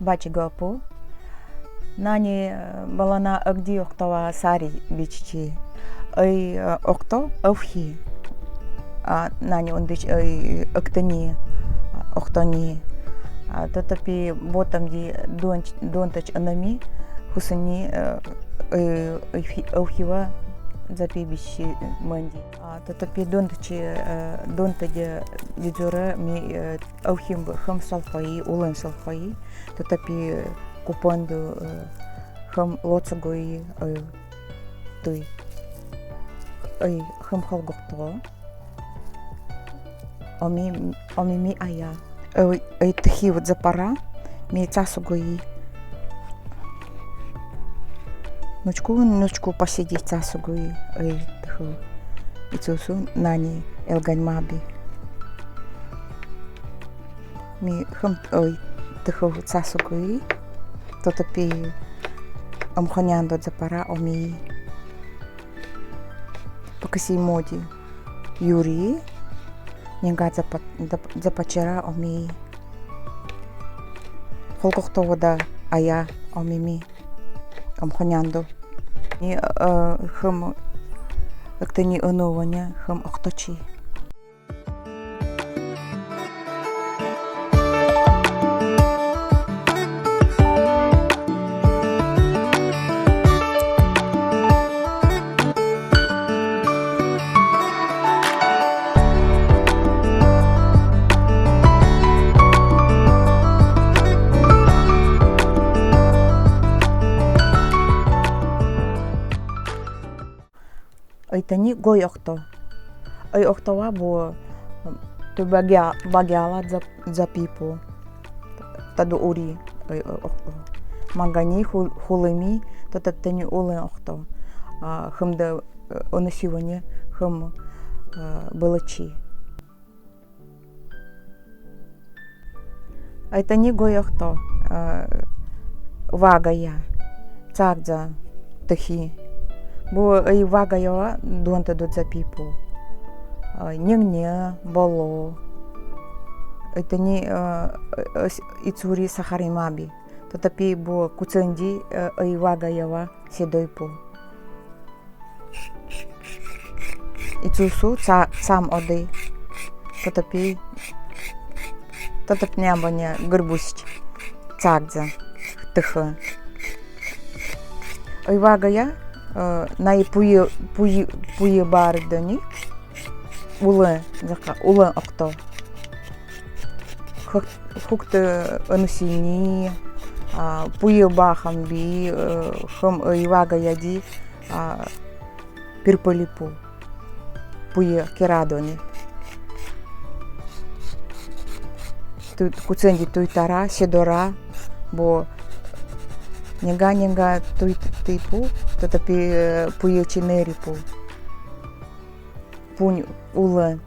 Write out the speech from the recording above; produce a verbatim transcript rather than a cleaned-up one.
Бачи гапу. Нани, э, балана агди охтова сари биччи. Ай, э, охто авхи. А нани ундич ай, э, актани, а, охтони. А тотопи ботамди дон-, донтач анами, хусани, э, ай, ай фи-, авхива дзапи биччи манди. А тотопи донтачи, э, донтади дзюре ми, э, авхим б-, хам салхаи, улын салхаи. Тотопи купанду, э, хам лоцугуи, э, туй. Ай, хам халгохто. Оми, оми ми ая. Ай, ай, тахи вот дзапара, ми цасугуи. Нучку, нучку пасиди цасугуи, ай, тахи. Ицусу нани элганьмаби. Ми хам, ай, тахи цасугуи. Тотопи омханяндо дзапара оми. Пакаси моди. Юри, нинга дзапа-, дзап-, дзапачара оми. Холкохто вода ая оми ми. Омханяндо. И, э, хам, актани ануваня, хам охточи. Айтани гой охто. Ай охтова бу, м, ту багя-, багяла дзап-, дзапипу. Таду ури, ай, ай, охто. Магани ху-, хулыми, тотоптани улын охто. А, хымда, э, онусивани, хым, э, балачи. Айтани гой охто, э, вагая, цагза, тахи. Бу ай вагаява донтаду дзапипу. Э, нинни, боло. Айтани, э, э, ицури сахаримаби. Тотопи бу куцанди, э, ай вагаява седойпу. Ицусу ца-, цам оди. Тотопи, тотопи нямбаня гырбусич. Цагза. Тыхы. Ай вагая, э, най пуйы, пуйы, пуйы бардани. Улын, дзака, улын охто. Хук-, хукты онусини, а, пуйы бахамби, э, хым, э, ай вагаяди, а, пирпылипу. Пуйы керадони. Ту-, куцанди туйтара, седора, бу нинга-нинга туй-, туйпу, тотопи, э, пуйы чинерипу. Пунь улын.